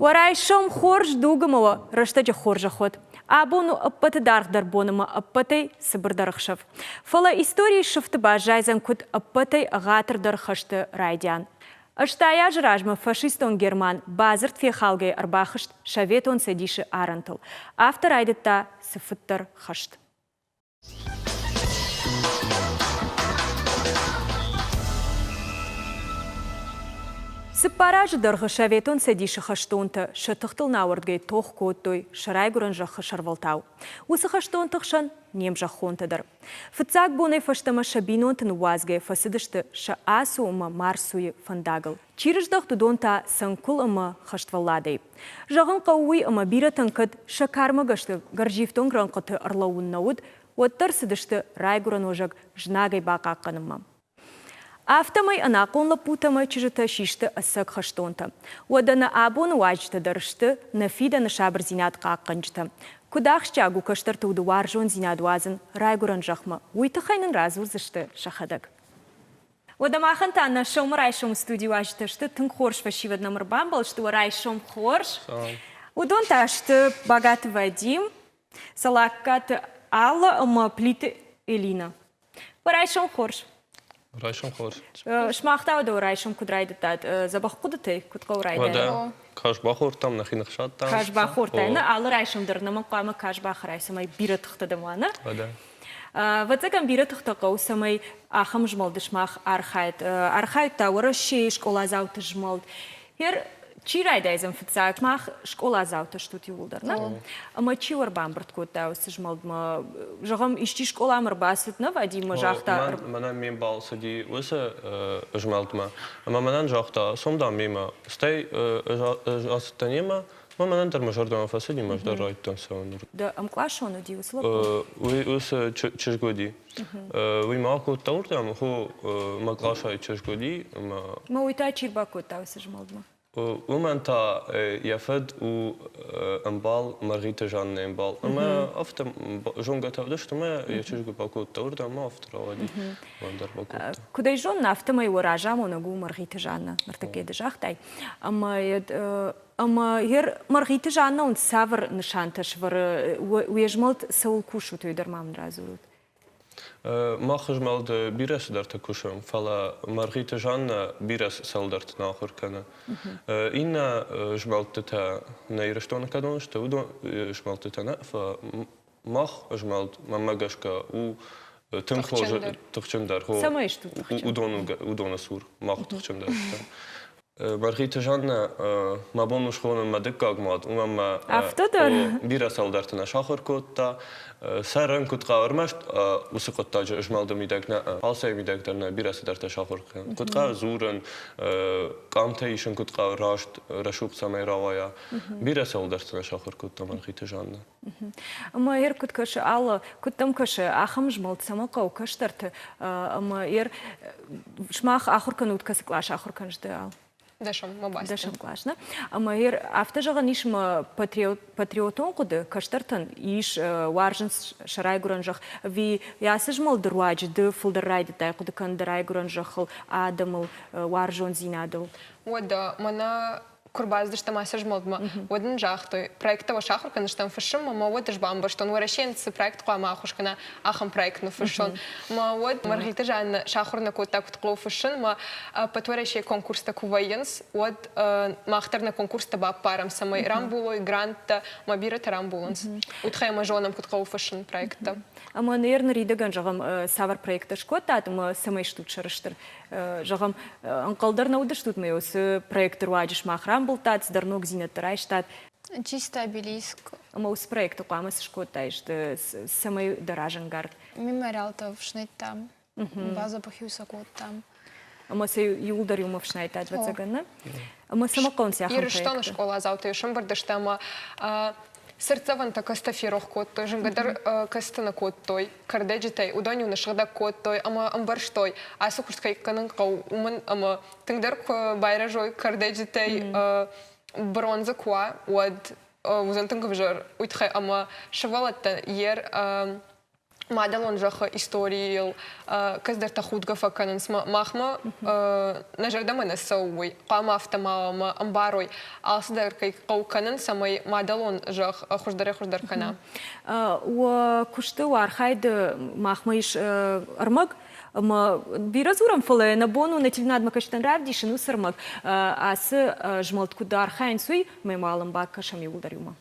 Уӕ райсом хорз дуг ӕмӕ уӕ рӕстӕджы хорзӕх уӕд. Абон у ӕппӕты даргъдӕр бон ӕмӕ ӕппӕтӕй цыбырдӕр ӕхсӕв. Фӕлӕ историйы сыфты баззайдзӕн куыд ӕппӕтӕй ӕгъатырдӕр хӕсты райдиан. 80 азы размӕ фашистон Герман бадзырд фехалгӕйӕ ӕрбахызт Советон Цӕдисы арӕнтыл. Афтӕ райдыдта цыфыддӕр хӕст. Цыппар азы дӕргъы Советон Цӕдисы хӕстонтӕ сӕ тыхтыл науӕрдгӕй тох кодтой сӕ райгуырӕн зӕххы сӕрвӕлтау. Уыцы хӕстонты хсӕн не мзӕххонтӕ дӕр. Фыццаг бонӕй фӕстӕмӕ сӕ бинонты ныууадзгӕйӕ фӕцыдысты сӕ ацу ӕмӕ ма рцуйы фӕндагыл. Чи рыздӕхт, уыдон та цӕнкуыл ӕмӕ хӕствӕлладӕй. Зӕгъын хъӕуы уый, ӕмӕ бирӕтӕн кӕд сӕ кармӕ гӕсгӕ гӕрзифтонг рӕнхъыты ӕрлӕууын нӕ уыд, уӕддӕр цыдысты райгуырӕн уӕзӕг знагӕй бахъахъхъӕнынмӕ. Афтӕмӕй ӕнахъом лӕппутӕ ӕмӕ чызджытӕ систы ӕцӕг хӕстонтӕ. Уӕдӕ нӕ абоны уазджытӕ дӕр сты нӕ фидӕны сабырдзинад хъахъхъӕнджытӕ. Куыд ахсджиаг у кӕстӕрты уды уарзондзинад уадзын райгуырӕн зӕхмӕ, уый тыххӕй нын радзурдзысты сӕхӕдӕг. Уӕдӕ махӕн та нӕ сӕумӕрайсомы студийы уазджытӕ сты тынг хорз фӕсивӕд нӕм ӕрбамбал сты. Уӕ райсом хорз. Уыдон та сты Багаты Вадим, Салаккаты Алла ӕмӕ Плиты Элина. Уӕ райсом хорз. Райсом хорз. Сымах та уӕдӕ райсом куыд райдыдтат? Дзӕбӕх хъуыдытӕй куыд хъӕуы райдайын? Уӕдӕ кас бахордтам, нӕхи ныхсадтам. Кас бахордтай. Нӕ алы райсом дӕр нӕмӕ хъуамӕ кас бахӕрай, цӕмӕй бирӕ тыхтӕ дӕм уа, нӕ? Уӕдӕ. Ӕвӕццӕгӕн, бирӕ тыхтӕ хъӕуы, цӕмӕй ахӕм змӕлды сымах архайд. Архайдта Уӕрӕсейы скъоладзауты змӕлд. Ер чи райдайдзӕн фыццаг? Мах скъоладзаутӕ стут иууылдӕр, нӕ? Ӕмӕ чи уӕ ӕрбамбырд кодта уыцы змӕлдмӕ? Зӕгъӕм, исчи скъоламӕ ӕрбацыд, нӕ, Вадиммӕ загъта? Мӕнӕн ме мбал цыди уыцы змӕлдмӕ. Ӕмӕ мӕнӕн загъта, цом, дам, мемӕ. Стӕй ӕз ацыдтӕн йемӕ, Ма мӕнӕн дӕр мӕ зӕрдӕмӕ фӕцыди, ӕз дӕр райдыдтон цӕуын. Дӕ ӕмкъласон уыди уыцы лӕппу? Уый уыцы чызг уыди. Уый ма акодта уырдӕм, хо мӕ къласӕй чызг уыди ӕмӕ... Мӕ уый та чи рбакодта уыцы змӕлдмӕ? Уымӕн та йӕ фыд у ӕмбал, Мӕргъиты Жаннӕйы ӕмбал. Ӕмӕ афтӕ зонгӕтӕ уыдысты ӕмӕ йӕ чызг бакодта уырдӕм, ӕмӕ афтӕ рауади. Мӕн дӕр бакодта. Куыд ӕй зонын, афтӕмӕй уӕ разамонӕг у Мӕргъиты Жаннӕ, ныртӕккӕ ды загътай. Ӕмӕ Ӕмӕ ер Мӕргъиты Жаннӕ уын цавӕр нысантӕ сӕвӕры, уе змӕлд цӕуыл кусут, уый дӕр ма мын радзурут. Мах змӕлды бирӕ цыдӕртӕ кусӕм, фӕлӕ Мӕргъиты Жаннӕ бирӕ цӕуылдӕрты нӕ ахуыр кӕны. Иннӕ змӕлдтытӕ нӕ Ирыстоны кӕдон сты, уыдон змӕлдтытӕ нӕ, фӕлӕ мах змӕлд, мӕнмӕ гӕсгӕ, у тынг хорз, тыхджындӕр. Цӕмӕй стут тыхджын? Уыдоны цур мах тыхджындӕр стӕм. Мӕргъиты Жаннӕ, мӕ бон у схонын мӕ дыккаг мад, уымӕн мӕ Афтӕ дӕр? бирӕ цӕуылдӕрты нӕ сахуыр кодта. Цӕрын куыд хъӕуы, ӕрмӕст уыцы хъуыддаджы змӕлды мидӕг нӕ, алцӕй мидӕг дӕр нӕ бирӕ цыдӕртӕ сахуыр кӕнын. Куыд хъӕуы дзурын, къамтӕ исын куыд хъӕуы раст, рӕсугъд цӕмӕй рауайа. Бирӕ цӕуылдӕрты нӕ сахуыр кодта Мӕргъиты Жаннӕ. Ӕмӕ ер куыд кӕсы, Алла, куыд дӕм кӕсы, ахӕм змӕлд цӕмӕ хъӕуы кӕстӕрты? Ӕмӕ ер сымах ахуыр кӕнут, кӕцы кълас ахуыр кӕныс ды, Ал? Дӕсӕм мӕ басты. Дӕсӕм кълас, нӕ? Ӕмӕ ер афтӕ зӕгъӕн ис, ӕмӕ патриотон хъуыды кӕстӕртӕн ис, уарзынц сӕ райгуырӕн зӕхх. Ӕви ацы змӕлды руаджы ды фылдӕр райдыдтай хъуыды кӕнын дӕ райгуырӕн зӕххыл, адӕмыл, уарзондзинадыл? Уӕдӕ, мӕнӕ куы рбацыдыстӕм ацы змӕлдмӕ, уӕд нын загътой, проекттӕ уӕ сахуыр кӕндзыстӕм фыссынмӕ, мӕ уӕд ӕз бамбӕрстон, Уӕрӕсейӕн цы проект хъуамӕ ӕххуыс кӕна, ахӕм проект ныффыссон. Мӕ уӕд Мӕргъиты Жаннӕ сахуыр нӕ кодта, куыд хъӕуы фыссын, мӕ ӕппӕт Уӕрӕсейы конкурстӕ куы вӕййынц, уӕд мах дӕр нӕ конкурстӕ баппарӕм, цӕмӕй рамбулой гранттӕ, мӕ бирӕтӕ рамбулынц. Уый тыххӕй ӕмӕ зонӕм, куыд хъӕуы фыссын проекттӕ. Ӕмӕ ныр ныридӕгӕн, зӕгъӕм, цавӕр проекттӕ скодтат ӕмӕ цӕмӕй стут сӕрыстыр? Зӕгъӕм, ӕнхъӕл дӕр нӕ уыдыстут ме уыцы проекты руаджы сымах рамбылдтат, цыдӕр ногдзинӕдтӕ райстат. Чисто обелиск. Ӕмӕ уыцы проекты хъуамӕ цы скодтаис, цӕмӕй дӕ разӕнгард? Мемориалтӕ ӕфснайдтам, базапахиу сӕ кодтам. Ӕмӕ сӕ иууылдӕр иумӕ ӕфснайдтат, ӕвӕццӕгӕн, нӕ? Ӕмӕ цӕмӕ хъӕуынц ахӕм Ирыстоны скъоладзаутӕ сӕмбырд сты ӕмӕ цыртдзӕвӕнтӕ кӕстӕ ферох кодтой, зынгӕ дӕр кӕсты нӕ кодтой кӕрдӕджытӕй, уыдон-иу ныссыгъдӕг кодтой ӕмӕ ӕмбӕрстой, ацы куыст кӕй кӕнын хъӕуы, уымӕн ӕмӕ тынгдӕр куы байрӕзой кӕрдӕджытӕй бронзӕ куы уа, уӕд уыдзӕн тынг ӕвзӕр, уый тыххӕй ӕмӕ сывӕллӕттӕн йе. Мадӕлон зӕххы историйыл кӕцыдӕртӕ худгӕ фӕкӕнынц. Махмӕ нӕ зӕрдӕмӕ нӕ цӕуы уый. Хъуамӕ афтӕ ма уа, ӕмбарой, алцыдӕр кӕй хъӕуы кӕнын, цӕмӕй мадӕлон зӕхх хуыздӕрӕй-хуыздӕр кӕна. Уӕ куысты, уӕ архайды махмӕ ис ӕрмӕг, ӕмӕ бирӕ дзурӕм, фӕлӕ нӕ бон у нӕ телеуынадмӕ кӕсджытӕн равдисын уыцы ӕрмӕг. Ацы змӕлд куыд архайынц, уый мӕ уал бакӕсӕм иууылдӕр иумӕ.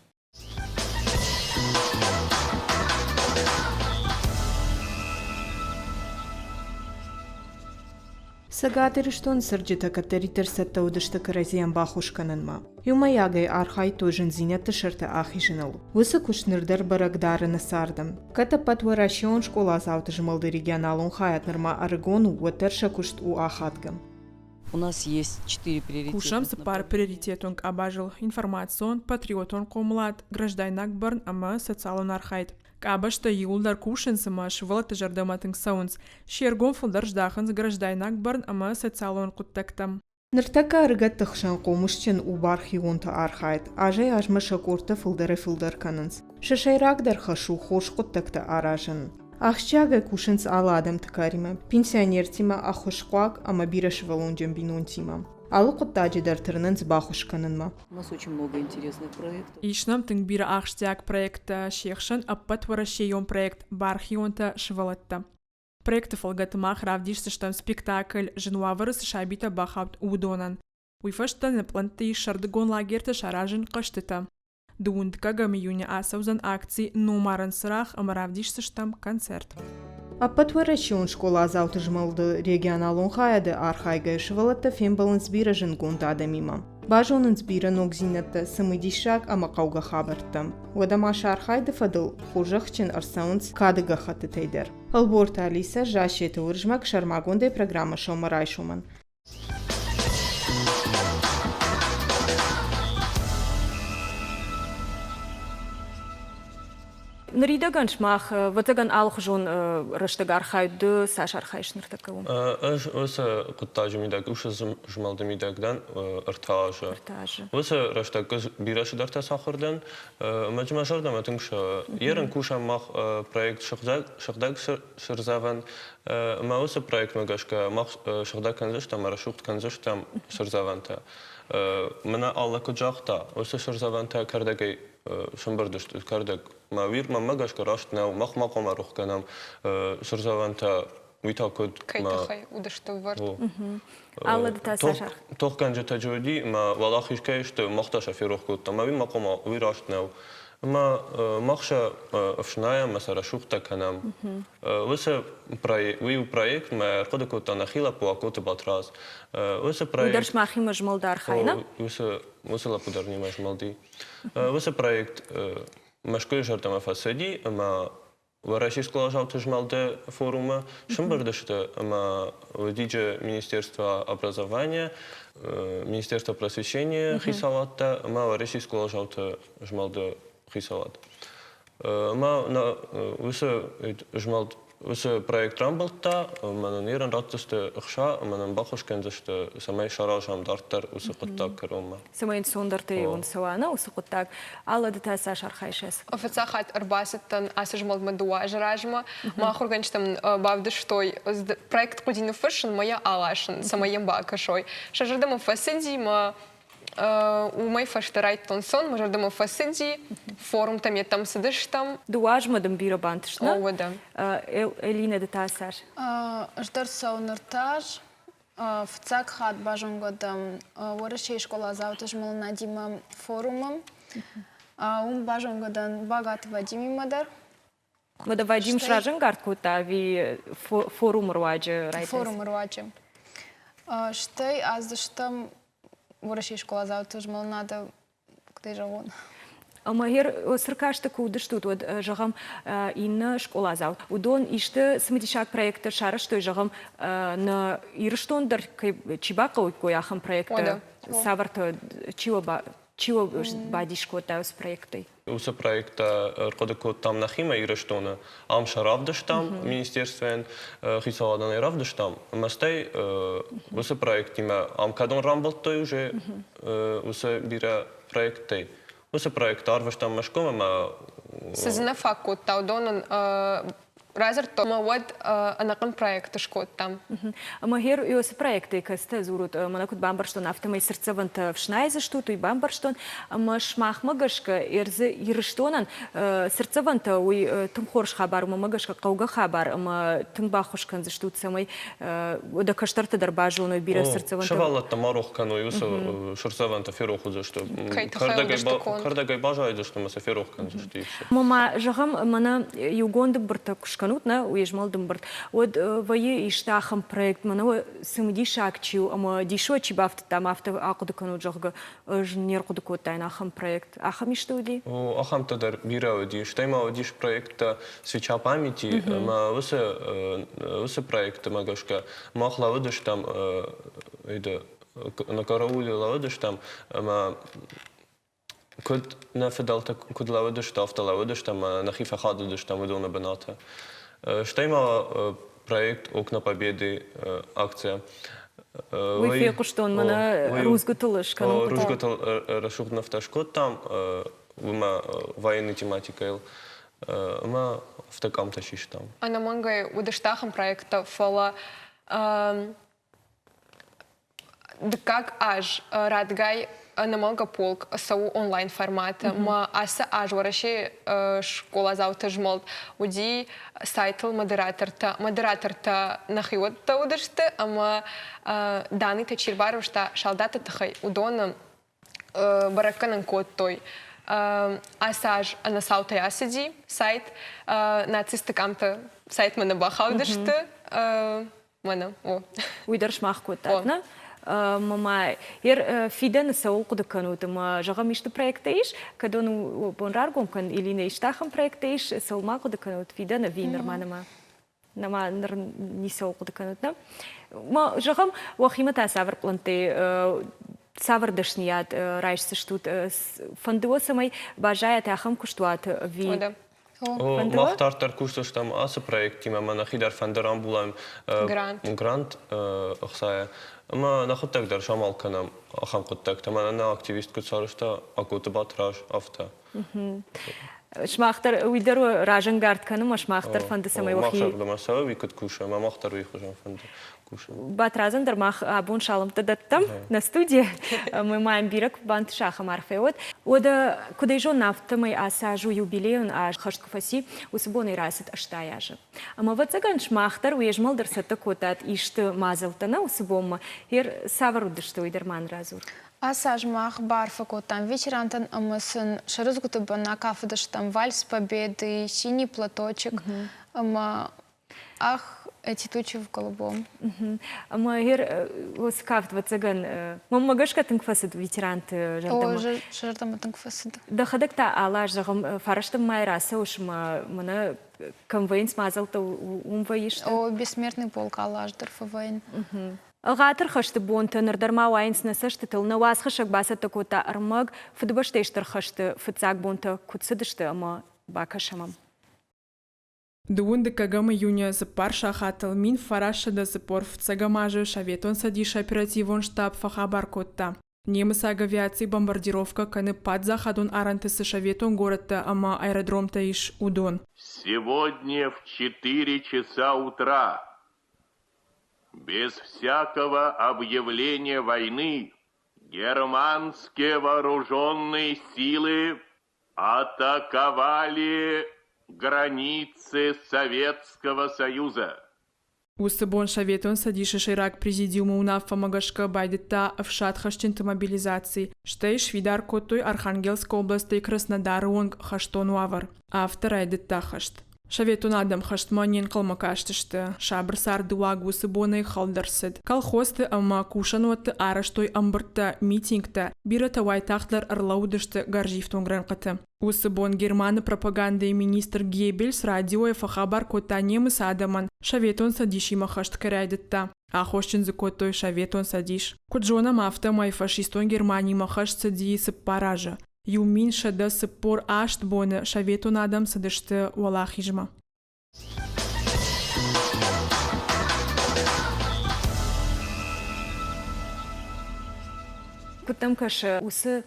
Цӕгат Ирыстоны цӕрджытӕ кӕддӕриддӕр цӕттӕ уыдысты кӕрӕдзийӕн баххуыс кӕнынмӕ. Иумӕйагӕй архайдтой зындзинӕдты сӕрты ахизыныл. Уыцы куыст ныр дӕр бӕрӕг дары нӕ царды. Кӕд ӕппӕтуӕрӕсеон скъоладзауты змӕлды регионалон хайад нырма ӕрыгон у, уӕддӕр сӕ куыст у ахадгӕ. У нас есть четыре Кусӕм цыппар приоритетон къабазыл: информацион, патриотон хъомылад, граждайнаг бӕрн ӕмӕ социалон архайд. Къабӕзтӕ иууылдӕр кусынц ӕмӕ сывӕллӕтты зӕрдӕмӕ тынг цӕуынц. Се ргом фылдӕр здахынц граждайнаг бӕрн ӕмӕ социалон хъуыддӕгтӕм. Ныртӕккӕ ӕрыгӕтты хсӕн хъомысджын у бархионты архайд. Азӕй-азмӕ сӕ къордтӕ фылдӕрӕй-фылдӕр кӕнынц. Сӕ сӕйрагдӕр хӕс у хорз хъуыддӕгтӕ аразын. Ахсджиагӕй кусынц алы адӕмты каримӕ, пенсионертимӕ, ӕххуысхъуаг ӕмӕ бирӕсывӕллонджын бинонтимӕ. Алы хъуыддаджы дӕр тырнынц баххуыс кӕнынмӕ. У нас очень много интересных проектов. Ис нӕм тынг бирӕ ахсджиаг проекттӕ, се хсӕн ӕппӕтуӕрӕсейон проект «Бархионтӕ сывӕллӕттӕ». Проекты фӕлгӕты мах равдисдзыстӕм спектакль «Зын уавӕры цы сабитӕ бахауд, уыдонӕн». Уый фӕстӕ нӕ пълӕнтты ис сӕрдыгон лагерьты саразын хъӕзтытӕ. Дыууындыккӕгӕм июны ацӕудзӕн акци «Номарӕн цырагъ» ӕмӕ равдисдзыстӕм концерт. Ӕппӕтуӕрӕсеон скъоладзауты змӕлды регионалон хайады архайгӕ сывӕллӕттӕ фембӕлынц бирӕ зындгонд адӕмимӕ. Базонынц бирӕ ногдзинӕдтӕ, цымыдисаг ӕмӕ хъӕугӕ хабӕрттӕ. Уӕдӕ ма сӕ архайды фӕдыл хорзӕхджын ӕрцӕуынц кады гӕххӕттытӕй дӕр. Ӕлборты Алисӕ, Зассеты Уырызмӕг сӕрмагондӕй программӕ «Сӕумӕрайсомӕн». Ныридӕгӕн сымах, ӕвӕццӕгӕн, алыхуызон рӕстӕг архайут. Ды цас архайыс ныртӕккӕ уым? Ӕз уыцы хъуыддаджы мидӕг, уыцы змӕлды мидӕг дӕн ӕртӕ азы. Ӕртӕ азы. Уыцы рӕстӕг ӕз бирӕ цыдӕртӕ сахуыр дӕн. Ӕмӕ мӕ зӕрдӕмӕ тынг ерын кусӕм мах проект Сыгъдӕг сырдзӕвӕн. Ӕмӕ уыцы проектмӕ гӕсгӕ мах сыгъдӕг кӕндзыстӕм, рӕсугъд кӕндзыстӕм сырдзӕвӕнтӕ. Мӕнӕ Алла куыд загъта, уыцы сырдзӕвӕнтӕ кӕрдӕгӕй сӕмбырд сты, кӕрдӕг. Мӕ уир мӕнмӕ гӕсгӕ раст нӕу, мах ма хъуамӕ рох кӕнӕм сырдзӕвӕнтӕ уый та куыд Кӕй тыххӕй уыдысты вӕрд? Алла, ды та цас аргъ? Тохгӕнджытӕ джы уыди, ӕмӕ уӕлахиз кӕй сты, мах та сӕ ферох кодтам. Ӕви ма хъуамӕ уый раст нӕу? Ӕмӕ мах сӕ ӕфснайӕм ӕмӕ сӕ рӕсугъдтӕ кӕнӕм. Уыцы уый у проект, мӕ ӕрхъуыды кодта нӕхи лӕппу Акоты Батрадз. Уыцы проект... Уый дӕр сымахимӕ змӕлд архайы, Уыцы, уыцы лӕппу дӕр немӕ змӕлди. Уыцы проект Мӕскуыйы зӕрдӕмӕ фӕцыди ӕмӕ Уӕрӕсейы скъоладзауты змӕлды форумы сӕмбырд сты ӕмӕ уыдиджы Министерство образования, Министерство просвещения хицауадтӕ ӕмӕ Уӕрӕсейы скъоладзауты змӕлды хицауад. Ӕмӕ уыцы змӕлд уыцы проект рамбылдта, ӕмӕ нын ирӕн ратдзысты ӕхца ӕмӕ нын баххуыс кӕндзысты, цӕмӕй саразӕм дарддӕр уыцы хъуыддаг кӕронмӕ. Цӕмӕй ӕнцондӕртӕй цӕуа, нӕ уыцы хъуыддаг. Алла, ды та цас архайыс? Фыццаг хатт ӕрбацыдтӕн ацы змӕлдмӕ дыууӕ азы размӕ. Мӕ ахуыргӕнджытӕм бавдыстой проект хъуыди ныффыссын мӕ йӕ аласын, цӕмӕй йӕм бакӕсой. Сӕ зӕрдӕмӕ фӕцыди, мӕ уымӕй фӕстӕ райдтон сон, мӕ зӕрдӕмӕ фӕцыди, форумтӕм йедтӕм цыдыстӕм. Дыууӕ азмӕ дын бирӕ бантыст, нӕ? О, уӕдӕ. Элинӕ, ды та цас? Ӕз дӕр цӕуын ӕртӕ аз. Фыццаг хатт базонгӕ дӕн Уӕрӕсейы скъоладзауты змӕлынадимӕ форумы. Уым базонгӕ дӕн Багаты Вадимимӕ дӕр. Мадӕ Вадим сразӕнгард кодта ӕви форумы руаджы райдайдзӕн? Форумы руаджы. Стӕй аздыстӕм Уӕрӕсейы скъоладзауты змӕлынады куыдӕй зӕгъон. Ӕмӕ гъер цыркасты куы уыдыстут, уӕд, зӕгъӕм, иннӕ скъоладзау, уыдон исты цымыдисаг проекттӕ сарӕзтой, зӕгъӕм, нӕ Ирыстон дӕр кӕй чи бахъӕуиккой, ахӕм проекттӕ, цавӕртӕ, чи уӕ чи уӕ бадис кодта уыцы проекттӕй? Уыцы проекттӕ ӕрхъуыды кодтам нӕхимӕ Ирыстоны. Ам сӕ равдыстам министерствойӕн, хицауадӕн ӕй равдыстам. Ӕмӕ стӕй уыцы проекттимӕ ам кӕдон рамбылдтой уже уыцы бирӕ проекттӕй. Уыцы проект арвыстам Мӕскуымӕ ӕмӕ Цы дзы нӕ фаг кодта, уыдонӕн. Радзырдтон ӕмӕ уӕд ӕнӕхъӕн проект скодтам. Ӕмӕ гъер уыцы проектӕй кӕцытӕ дзурут, мӕнӕ куыд бамбӕрстон, афтӕмӕй цыртдзӕвӕнтӕ ӕфснайдзыстут, уый бамбӕрстон. Ӕмӕ сымахмӕ гӕсгӕ ӕрдзы Ирыстонӕн цыртдзӕвӕнтӕ уый тынг хорз хабар, уымӕ гӕсгӕ хъӕугӕ хабар ӕмӕ тынг баххуыс кӕндзыстут, цӕмӕй дӕ кӕстӕртӕ дӕр базоной бирӕ цыртдзӕвӕнтӕ. Сывӕллӕттӕ ма рох кӕной уыцы цыртдзӕвӕнтӕ ферох уыдзысты. Кӕрдӕгӕй баззайдзысты ӕмӕ сӕ ферох кӕндзысты. Ӕмӕ ма зӕгъӕм, мӕнӕ иугонд ӕмбырдтӕ куы скӕнут, нӕ, уе змӕлд ӕмбырд, уӕд вӕййы исты ахӕм проект, мӕнӕ цымыдисаг чи у ӕмӕ дисы чи бафтыдта, ӕмӕ афтӕ ахъуыды кӕнут, зӕгъгӕ, ӕз не рхъуыды кодтаин ахӕм проект. Ахӕм исты уыди? О, ахӕмтӕ дӕр бирӕ уыди. Стӕй ма уыдис проекттӕ «Свеча памяти», ӕмӕ уыцы проектмӕ гӕсгӕ мах лӕууыдыстӕм, на карауле лӕууыдыстӕм ӕмӕ Куыд нӕ фыдӕлтӕ куыд лӕууыдысты, афтӕ лӕууыдысты ӕмӕ нӕхи фӕхатыдыстӕм уыдоны бынаты. Стӕй ма проект «Окна Победы» акция. Уый фехъуыстон, мӕнӕ рудзгуытыл скӕнын. Рудзгуытыл рӕсугъд нывтӕ скодтам, уымӕ военный тематикӕйыл ӕмӕ афтӕ къамтӕ систам. Ӕнӕмӕнгӕй уыдысты ахӕм проекттӕ, фӕлӕ Дыккаг аз радгай ӕнӕмӕлгӕ полк цӕуы онлайн-форматы. Мӕ ацы аз Уӕрӕсейы скъоладзауты змӕлд уыди сайтыл модератортӕ. Модератортӕ нӕхиуӕттӕ уыдысты ӕмӕ данныйтӕ чи рбарвыста салдаты тыххӕй, уыдоны бӕрӕггӕнӕн кодтой. Ацы аз ӕнӕцаутӕй ацыди сайт. Нацистты къамтӕ сайтмӕ нӕ бахаудысты. Мӕнӕ, о. Уый дӕр сымах кодтат, нӕ? Мӕ фидӕны цӕуыл хъуыды кӕнут ӕмӕ зӕгъӕм исты проекттӕ ис, кӕд уын бон раргом кӕн или нӕ исты ахӕм проекттӕ ис, цӕуыл ма хъуыды кӕнут фидӕны ӕви нырма нӕма? Нӕма ныр ницӕуыл хъуыды кӕнут, нӕ? Зӕгъӕм, уӕхимӕ та цавӕр пълӕнттӕ цавӕр дӕсныйад райсдзыстут? Фӕнды уӕ, цӕмӕй баззайат ахӕм куыстуаты ӕви? Мах дарддӕр кусдзыстӕм ацы проектимӕ ӕмӕ нӕхи дӕр фӕнды рамбулӕм грант ӕхцайӕ. Ӕмӕ нӕхуыдтӕг дӕр самал кӕнӕм ахӕм хъуыддӕгтӕ. Мӕнӕ нӕ активист куыд сарӕзта Акоты Батраз, афтӕ. Сымах дӕр уый дӕр разӕнгард кӕны ӕмӕ сымах дӕр фӕнды, цӕмӕй уӕхи... Мах зӕрдӕмӕ цӕуы, уый куыд кусы, ӕмӕ мах дӕр уый хуызӕн фӕнды кусын. Батрадзӕн дӕр мах абон саламттӕ дӕттӕм нӕ студийы. Ӕмӕ ма йын бирӕ куы бантыса ахӕм арфӕ уӕд. Уӕдӕ, куыд ӕй зонын, афтӕмӕй ацы аз у юбилейон аз, хӕст куы фӕци, уыцы бонӕй рацыд 80 азы. Ӕмӕ, ӕвӕццӕгӕн, сымах дӕр уе змӕлд ӕрцӕттӕ кодтат исты мадзӕлттӕ нӕ уыцы бонмӕ. Ер цавӕр уыдысты, уый дӕр ма нын радзур. Ацы аз мах баарфӕ кодтам ветерантӕн ӕмӕ сын сӕ рудзгуыты бын акафыдыстӕм «Вальс Победы», «Синий платочек» ӕмӕ Ах, эти тучи в голубом. Ӕмӕ гъер уыцы кафт, ӕвӕццӕгӕн, мӕнмӕ гӕсгӕ тынг фӕцыд ветеранты зӕрдӕмӕ. О, зӕрдӕмӕ тынг фӕцыд. Дӕхӕдӕг та алы аз, зӕгъӕм, фарӕстӕм мӕй рацӕуыс ӕмӕ мӕнӕ кӕм вӕййынц мадзӕлттӕ, уым вӕййыс? О, Бессмертный полк алы аз дӕр фӕвӕййын. Ӕгъатыр хӕсты бонтӕ ныр дӕр ма уайынц нӕ цӕстытыл. Нӕ уацхӕссӕг бацӕттӕ кодта ӕрмӕг, Фыдыбӕстӕйы Стыр хӕсты фыццаг бонтӕ куыд цыдысты ӕмӕ бакӕсӕм ӕм. Дыууын дыккӕгӕм июны цыппар сахатыл 1945 азы Советон Цӕдисы оперативон штаб фӕхабар кодта, немыцаг авиаци бомбардировкӕ кӕны паддзахадон арӕнты цы советон горӕттӕ ӕмӕ аэродромтӕ ис, уыдон. Сегодня в 4 часа утра без всякого объявления войны германские вооруженные силы атаковали границы Советского Союза. Уыцы бон Советон Цӕдисы сӕйраг президиумы уынаффӕмӕ гӕсгӕ байдыдта ӕфсадхӕсджынты мобилизаци, стӕй сфидар кодтой Архангельскы областӕй Краснодары онг хӕстон уавӕр. Афтӕ райдыдта хӕст. Советон адӕм хӕстмӕ не нхъӕлмӕ кастысты, сабыр царды уаг уыцы бонӕй хӕлд ӕрцыд. Колхозты ӕмӕ кусӕнуӕтты арӕзтой ӕмбырдтӕ, митингтӕ, бирӕтӕ уайтагъддӕр ӕрлӕууыдысты гӕрзифтонг рӕнхъыты. Уыцы бон Германы пропагандӕйы министр Геббельс радиойӕ фӕхабар кодта немыцы адӕмӕн, Советон Цӕдисимӕ хӕст кӕй райдыдта. Аххосджын дзы кодтой Советон Цӕдис. Куыд зонӕм, афтӕмӕй фашистон Германимӕ хӕст цыди цыппар азы. 1148 боны советон адӕм цыдысты уӕлахизмӕ. Куыд дӕм кӕсы, уыцы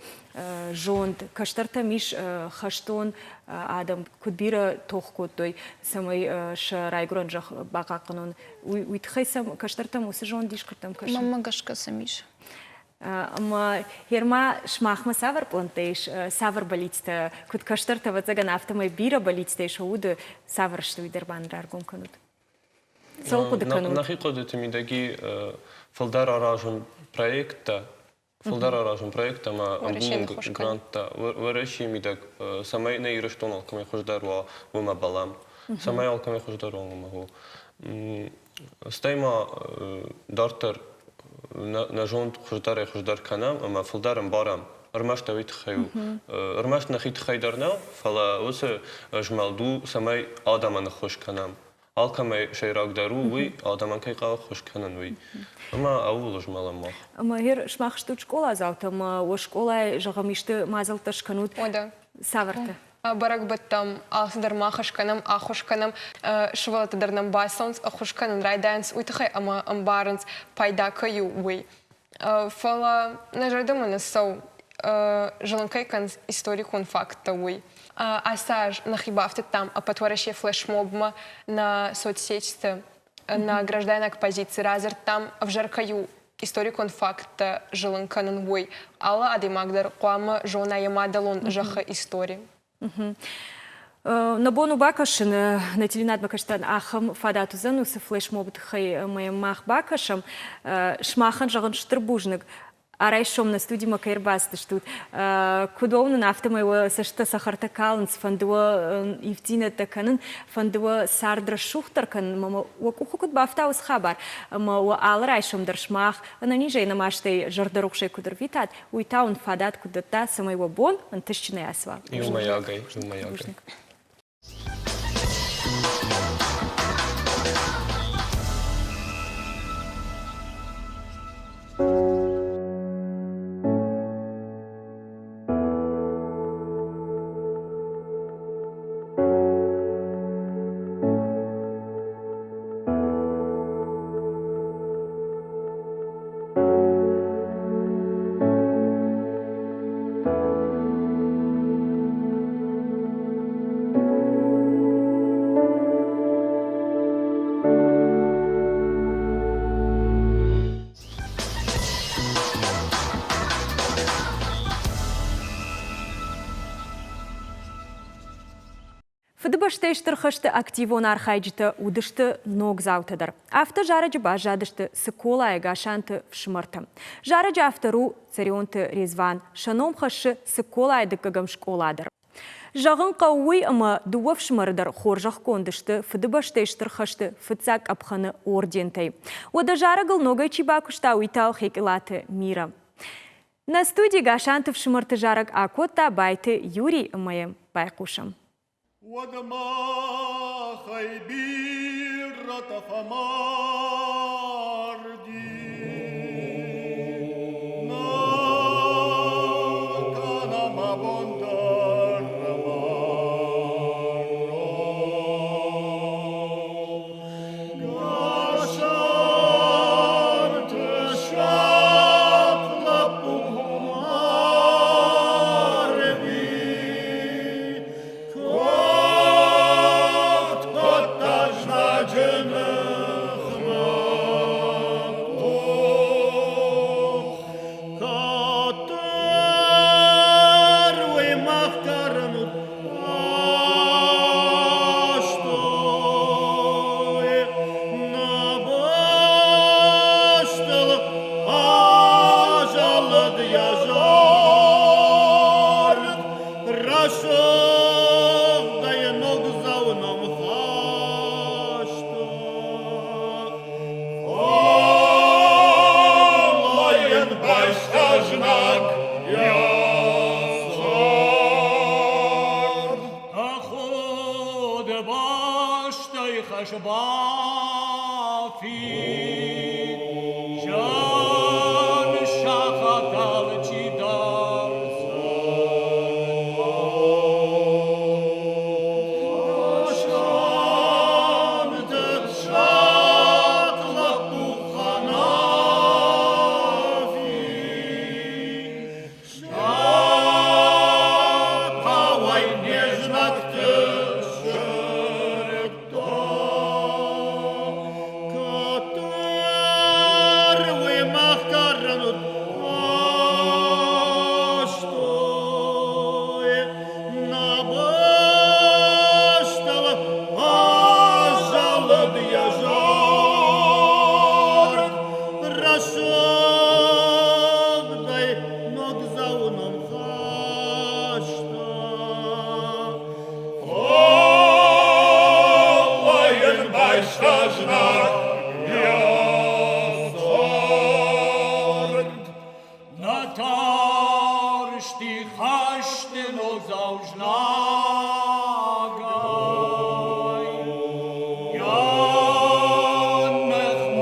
зонд кӕстӕртӕм ис хӕстон адӕм куыд бирӕ тох кодтой, цӕмӕй сӕ райгуырӕн зӕхх бахъахъхъӕнон, уый тыххӕй сӕм кӕстӕртӕм уыцы зонд ис, куыд дӕм кӕсы? Мӕнмӕ гӕсгӕ сӕм ис. Ӕмӕ Ерма, сымахмӕ цавӕр пълӕнттӕ ис, цавӕр бӕллицтӕ, куыд кӕстӕртӕ, ӕвӕццӕгӕн, афтӕмӕй бирӕ бӕллицтӕ ис уды, цавӕр сты, уый дӕр ма нын раргом кӕнут. Цӕуыл хъуыды кӕнут? Нӕхи хъуыдыты мидӕги фылдӕр аразын проекттӕ, фылдӕр аразын проекттӕ ӕмӕ ӕмбулын гранттӕ Уӕрӕсейы мидӕг, цӕмӕй нӕ Ирыстон алкӕмӕй хуыздӕр уа, уымӕ бӕлӕм. Цӕмӕй алкӕмӕй хуыздӕр уа, уымӕ у. Стӕй ма дарддӕр нӕ зонд хуыздӕрӕй хуыздӕр кӕнӕм ӕмӕ фылдӕр ӕмбарӕм. Ӕрмӕст уый тыххӕй у. Ӕрмӕст нӕхи тыххӕй дӕр нӕу, фӕлӕ уыцы змӕлд у, цӕмӕй адӕмӕн ӕххуыс кӕнӕм. Алкӕмӕй сӕйрагдӕр у уый, адӕмӕн кӕй хъӕуы ӕххуыс кӕнын, уый. Ӕмӕ ӕууыл змӕлӕм мах. Ӕмӕ гъер сымах стут скъоладзаутӕ ӕмӕ уӕ скъолайы, зӕгъӕм, исты мадзӕлттӕ скӕнут? Уӕдӕ. Цавӕртӕ? Бӕрӕгбӕттӕм алцыдӕр мах скӕнӕм, ӕххуыс кӕнӕм. Сывӕллӕттӕ дӕр нӕм бацӕуынц, ӕххуыс кӕнын райдайынц уый тыххӕй ӕмӕ ӕмбарынц, пайда кӕй у, уый. Фӕлӕ нӕ зӕрдӕмӕ нӕ цӕуы, зылын кӕй кӕнынц историкон факттӕ, уый. Ацы аз нӕхи бафтыдтам ӕппӕтуӕрӕсе флешмобмӕ нӕ соцсетьты, нӕ граждайнаг позици радзырдтам, ӕвзӕр кӕй у историкон факттӕ зылын кӕнын, уый. Алы адӕймаг дӕр хъуамӕ зона йӕ мадӕлон зӕххы истори. Нӕ бон у бакӕсын, нӕ телеуынадмӕ кӕстӕн ахӕм фадат уыдзӕн уыцы флешмобы тыххӕй ӕмӕ мах бакӕсӕм. Сымахӕн зӕгъын стыр бузныг, райсом нӕ студимӕ кӕй ӕрбацыдыстут. Куыд уӕ уынын, афтӕмӕй уӕ цӕстытӕ цӕхӕртӕ калынц, фӕнды уӕ ивддзинӕдтӕ кӕнын, фӕнды уӕ цард рӕсугъддӕр кӕнын ӕмӕ уӕ къухы куыд бафта уыцы хабар, ӕмӕ уӕ алы райсом дӕр сымах ӕнӕнизӕй, ӕнӕмастӕй, зӕрдӕрухсӕй куыд ӕрвитат, уый та уын фадат куыд дӕтта, цӕмӕй уӕ бон ӕнтыстджынӕй ацӕуа. Иумӕйагӕй, иумӕйагӕй. Фыдыбӕстӕйы Стыр хӕсты активон архайджытӕ уыдысты ногдзаутӕ дӕр. Афтӕ зарӕджы баззадысты Цыколайы Гасанты фсымӕртӕ. Зарӕджы автор у Цӕрионты Резван, сӕ ном хӕссы Цыколайы дыккӕгӕм скъола дӕр. Зӕгъын хъӕуы уый, ӕмӕ дыууӕ фсымӕры дӕр хорзӕхгонд сты Фыдыбӕстӕйы Стыр хӕсты фыццаг къӕпхӕны ордентӕй. Уӕдӕ зарӕгыл ногӕй чи бакуыста, уый та у Хекъилаты Мира. Нӕ студийы Гасанты фсымӕрты зарӕг акодта Байты Юрий ӕмӕ йӕм байхъусӕм. Уӕд махӕй бирӕтӕ фӕмарди. Нӕ кӕнӕм абон дӕр Гасанты сахъ лӕппу марди. Код кодта знаджы ныхмӕ.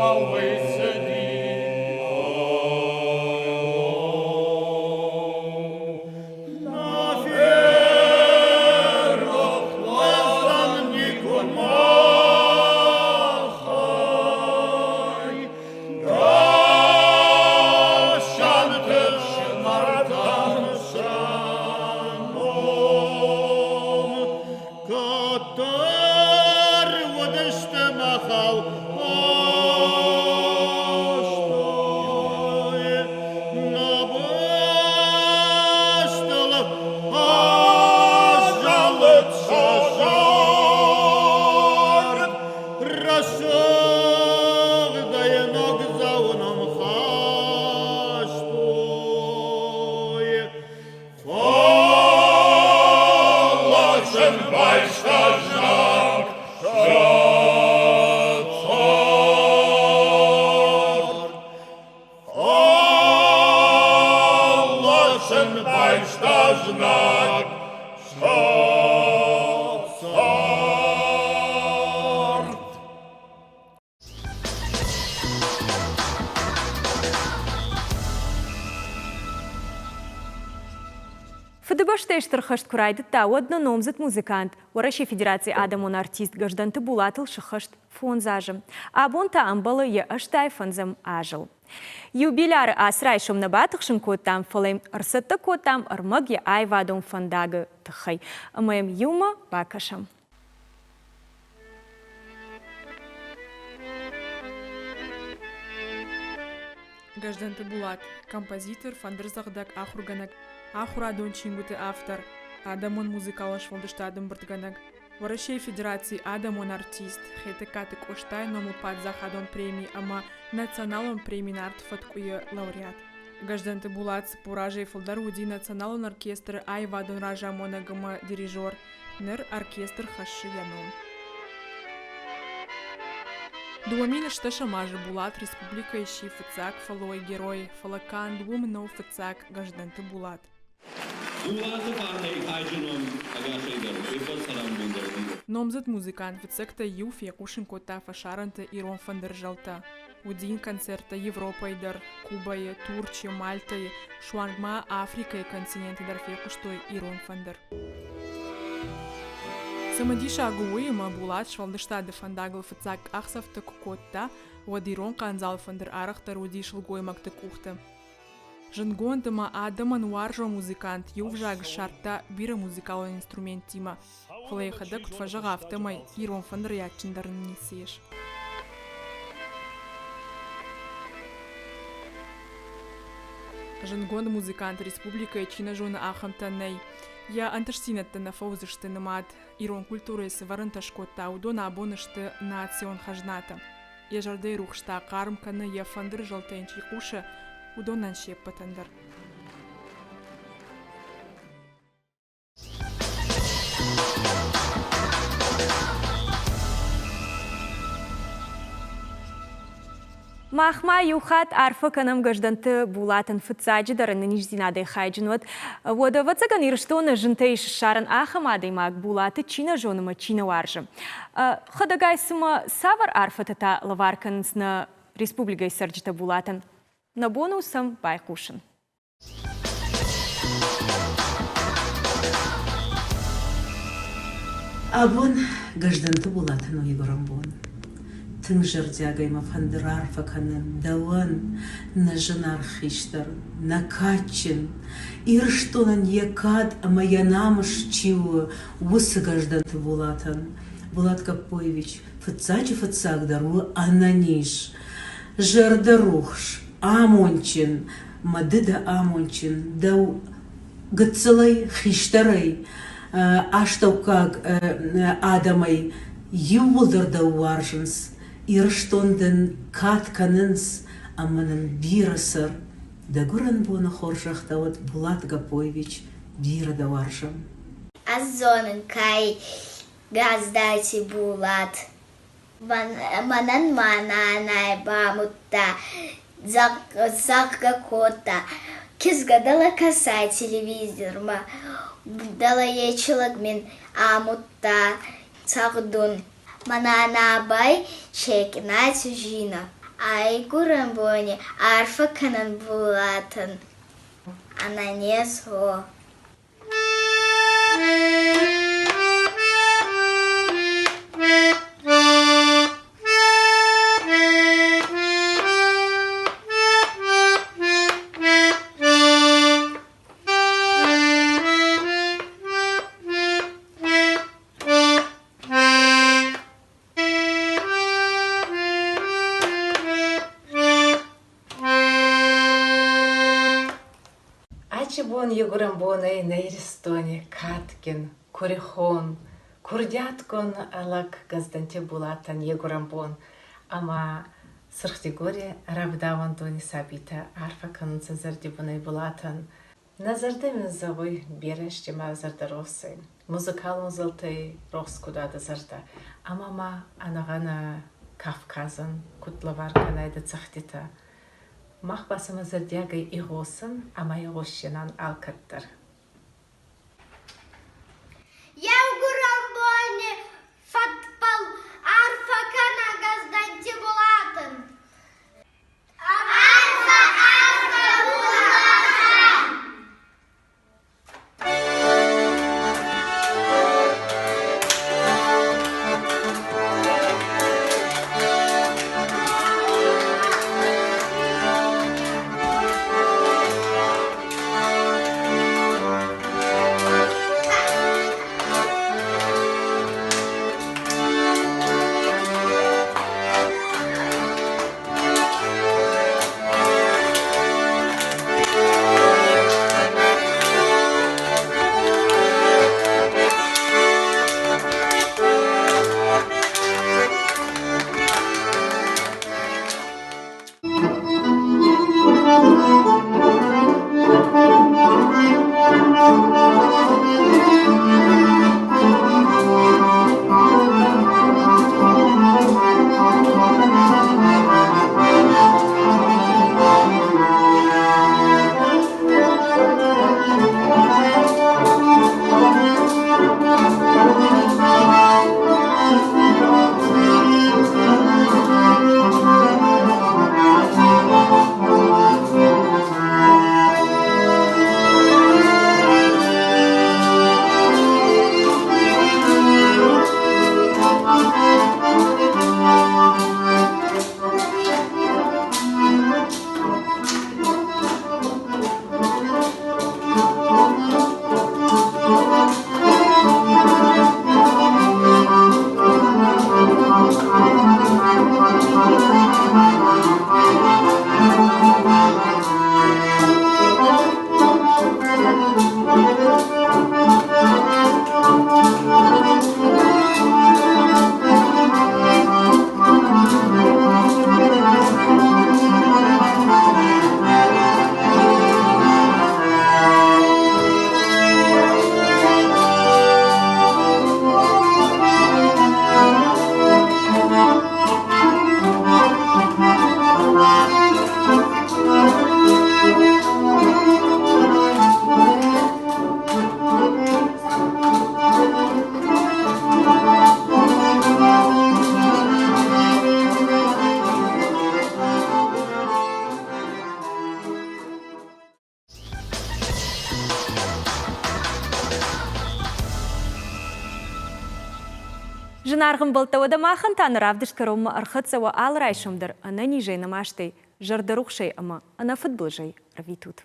Ӕмӕ уый цыди. Нӕ ферох уыдзӕн никуы махӕй. Гасанты фсымӕртӕн сӕ ном. Кӕддӕр уыдысты махау хъазтой, нӕ бӕстыл азӕлыд сӕ зард. Рӕсугъдӕй ногдзау ном хастой. Фӕлӕ байста знаг сӕ цард. Фӕлӕ байста знаг сӕ цард. Фыдыбӕстӕйы Стыр хӕст куы райдыдта, уӕд нӕ номдзыд музыкант, Уӕрӕсейы Федерацийы адӕмон артист Гӕздӕнты Булатыл сыххӕст фондз азы. Абон та ӕмбӕлы йӕ 85-ӕм азыл. Юбиляры ацы райсом нӕ батыхсын кодтам, фӕлӕ йӕм ӕрцӕттӕ кодтам ӕрмӕг йӕ аивадон фӕндагы тыххӕй ӕмӕ йӕм иумӕ бакӕсӕм. Гӕздӕнты Булат, композитор, фӕндырдзӕгъдӕг, ахуыргӕнӕг, ахуырадон чингуыты автор, адӕмон музыкалон сфӕлдыстады ӕмбырдгӕнӕг, Уӕрӕсейы Федерацийы адӕмон артист, Хетӕгкаты Къостайы номыл паддзахадон преми ӕмӕ националон преми Нарты фӕткъуы-йы лауреат. Гӕздӕнты Булат 40 азӕй фылдӕр уыди националон оркестры аивадон разамонӕг ӕмӕ дирижер. Ныр оркестр хӕссы йӕ ном. 2010 азы Булат республикӕйы сси фыццаг фӕллойы герой, фӕлӕ канд уым нӕу фыццаг Гӕздӕнты Булат. Булаты фарнӕй хайджын уӕм ӕгасӕй дӕр, уе ппӕт цӕрӕнбон дӕр бирӕ. Номдзыд музыкант фыццӕгтӕй иу фехъусын кодта фӕсарӕнты ирон фӕндырзӕлтӕ. Уыди йын концерттӕ Европӕйы дӕр, Кубӕйы, Турчы, Мальтӕйы, суанг ма Африкӕйы континенты дӕр фехъуыстой ирон фӕндыр. Цымыдисаг у уый, ӕмӕ Булат сфӕлдыстады фӕндагыл фыццаг къахдзӕфтӕ куы кодта, уӕд ирон хъандзал фӕндыр арӕхдӕр уыди сылгоймӕгты къухты. Зындгонд ӕмӕ адӕмӕн уарзон музыкант иу взаг ссардта бирӕ музыкалон инструменттимӕ, фӕлӕ йӕхӕдӕг куыд фӕзӕгъы, афтӕмӕй ирон фӕндырӕй адджындӕр ын ницы ис. Зындгонд музыкант республикӕйы чи нӕ зоны, ахӕмтӕ нӕй. Йӕ ӕнтыстдзинӕдтӕ нӕ фӕуыдзысты нымад. Ирон культурӕйы цы вӕрӕнтӕ скодта, уыдон абон сты национ хӕзнатӕ. Йӕ зӕрдӕйы рухс та хъарм кӕны, йӕ фӕндыры зӕлтӕ йын чи хъусы, уыдонӕн се ппӕтӕн дӕр. Мах ма иу хатт арфӕ кӕнӕм Гӕздӕнты Булатӕн фыццаджыдӕр ӕнӕниздзинадӕй хайджын уӕд. Уӕд, ӕвӕццӕгӕн, Ирыстоны зынтӕй ссарын ахӕм адӕймаг Булаты чи нӕ зоны ӕмӕ чи нӕ уарзы. Хӕдӕгай цымӕ цавӕр арфӕтӕ та лӕвар кӕнынц нӕ республикӕйы цӕрджытӕ Булатӕн? Нӕ бон у сӕм байхъусын. Абон Гӕздӕнты Булаты ноигуырӕн бон. Тынг зӕрдиагӕй мӕ фӕнды раарфӕ кӕнын дӕуӕн, нӕ зынаргъ хистӕр, нӕ кадджын, Ирыстонӕн йӕ кад ӕмӕ йӕ намыс чи у, уыцы Гӕздӕнты Булатӕн. Булат Гаппоевич фыццаджы-фыццагдӕр у ӕнӕниз, зӕрдӕрухс, амондджын, мӕ ды дӕ амондджын, дӕу гыццылӕй, хистӕрӕй, астӕуккаг адӕмӕй иууылдӕр дӕу уарзынц, Ирыстон дын кад кӕнынц ӕмӕ нын бирӕ цӕр. Дӕ гуырӕн боны хорзӕх дӕ уӕд, Булат Гаппоевич, бирӕ дӕ уарзӕм. Ӕз зонын, кӕй Газдайти Булат. Мӕнӕн ма нанай бамудта, зӕгъгӕ кодта. Кизгӕ дӕлӕ кӕсай телевизормӕ, дӕлӕ ечи лӕг мин амудта цӕгъдун. Мӕ нанабӕй Чекъинати Зинӕ. Айгуырӕн бони арфӕ кӕнӕн Булатӕн. Ӕнӕнез уо. Ачи бон игурӕн бонӕй нӕ Иристони кадгин, курихон, курдиатгун лӕг Гӕздӕнти Булатӕн игурӕн бон ӕма Сурх-Дигори рӕвдауӕндони сабийтӕ арфӕ кӕнунцӕ зӕрдибунӕй Булатӕн. Нӕ зӕрдӕ мин зӕгъуй берӕ ма зӕрдӕрохсӕй, музыкалон зӕлтӕй рохс куд адӕ зӕрдӕ, ӕма ма ӕнӕгъӕнӕ Кавказӕн куд лӕвар кӕнайдӕ цӕгъдтитӕ. Мах ба сӕмӕ зӕрдиагӕй игъосӕн ӕма игъосдзинан алкӕддӕр. Еугурӕн бони фӕдбӕл арфӕ кӕнӕ Гӕздӕнти Булатӕн. Арфӕ, арфӕ, Булатӕн! Зынаргъ ӕмбӕлттӕ, уӕдӕ махӕн та нӕ равдыст кӕронмӕ ӕрхӕццӕ уӕ алы райсом дӕр ӕнӕнизӕй, нӕмастӕй, зӕрдӕрухсӕй ӕмӕ ӕнӕфыдбылызӕй ӕрвитут.